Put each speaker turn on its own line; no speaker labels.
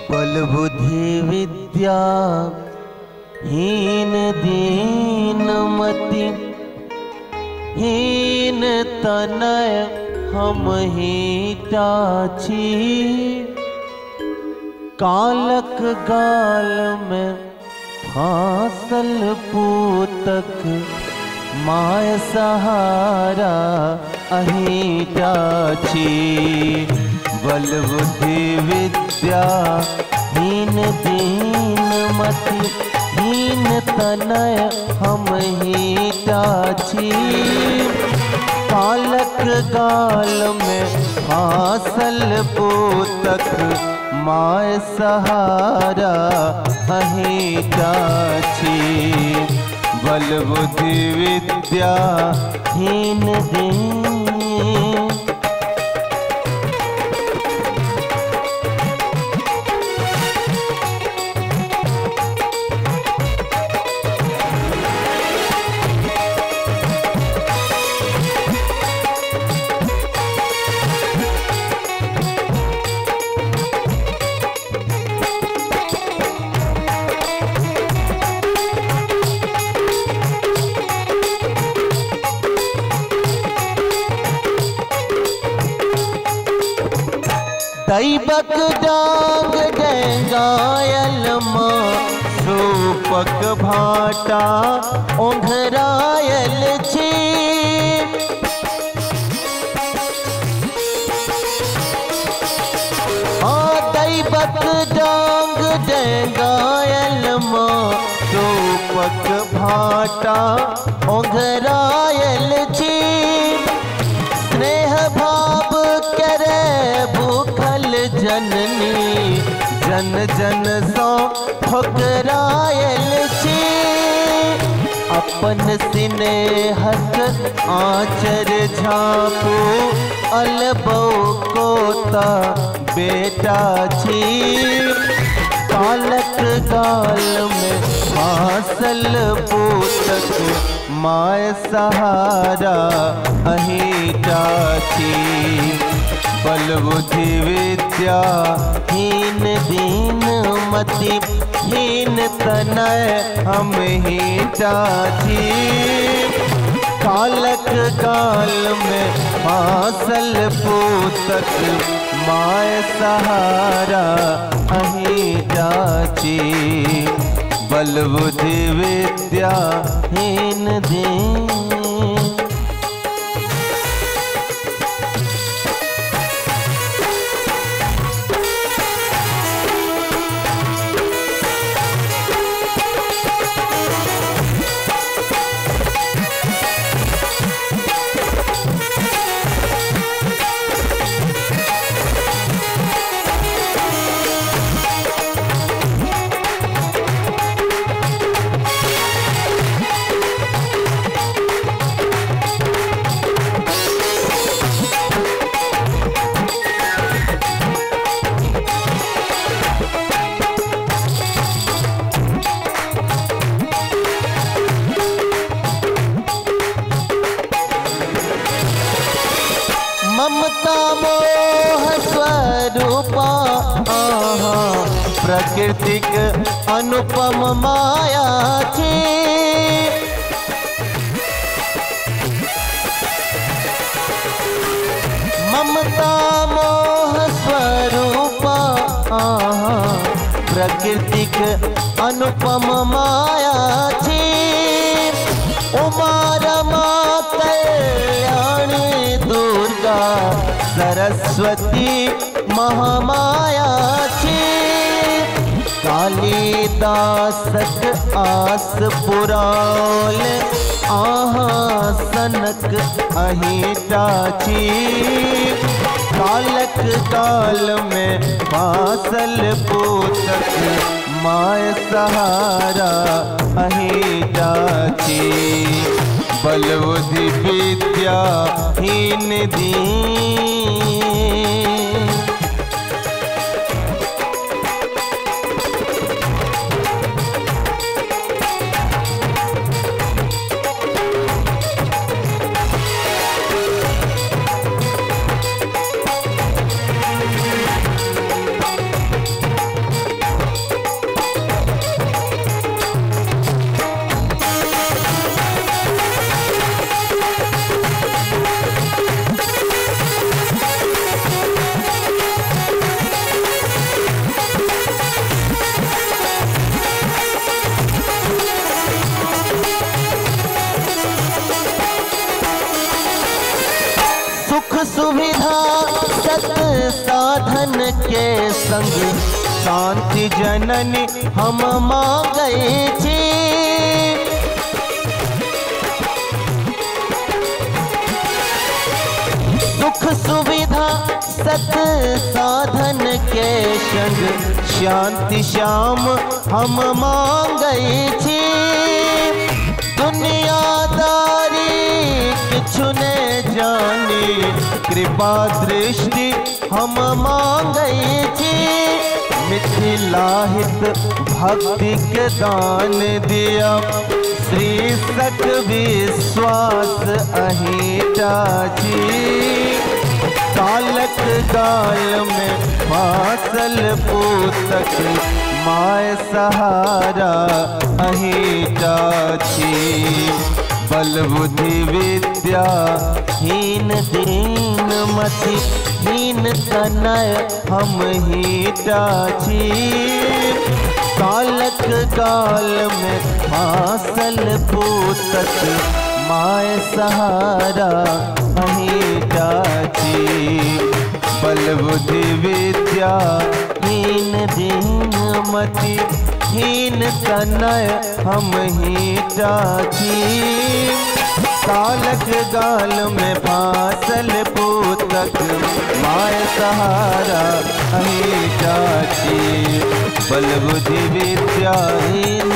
बल बुद्धि विद्या हीन दीन मति हीन तनय हम ही छी। कालक गाल में फांसल पूतक my सहारा अहीं छी। बल बुद्धि विद्या हीन दीन मति हीन तनय हम ही छी। कालक गाल में फांसल पूतक my सहारा अहीं छी। बल बुद्धि विद्या हीन दीन। दैबक डांग डेंगायल माँ सूपक भाटा ओंघरायल छी। दैबक डांग डेंगायल माँ सूपक भाटा ओंघरायल छी। स्नेह भाव करे भूखल जननी जन जन सो ठुकरायल छी। अपन स्नेहक आँचर झाँपू अलबौ कोता बेटा छी। कालक गाल में फांसल पूतक my सहारा अहीं छी। बल बुद्धि विद्या हीन दीन मति हीन तनय हम ही छी। कालक गाल में फांसल पूतक my सहारा अहीं छी। बल बुद्धि विद्या हीन दीन। ममता मोह स्वरूपा प्रकृतिक अनुपम माया छी। ममता मोह स्वरूपा प्रकृतिक अनुपम माया छी। उमा रमा कल्याणी दुर्गा सरस्वती महामाया छी। कालिदासक आस पुराल आहाँ सनक अहीं छी। कालक काल में फांसल पूतक my सहारा अहीं छी। बल बुद्धि विद्या हीन दीन। सत साधन के संग शांति जननी हम मांगै छी। सुख सुविधा सत साधन के संग शांति श्याम हम मांगै छी। दुनियादारी किछु ने जानी कृपा दृष्टि हम मांगै छी। मिथिलाहित भक्ति के दान दिया श्री सक विश्वास अहींटा छी। कालक गाल में फासल पूतक my सहारा अहींटा छी। बल बुद्धि विद्या हीन दीन मति हीन तनय हम हीटा छी। कालक गाल में फासल पूतक my सहारा अहींटा छी। बल बुद्धि विद्या हीन दीन मति हीन तनय हम हीटा छी। कालक गाल में फासल पूतक my सहारा अहींटा छी। बल बुद्धि विद्या हीन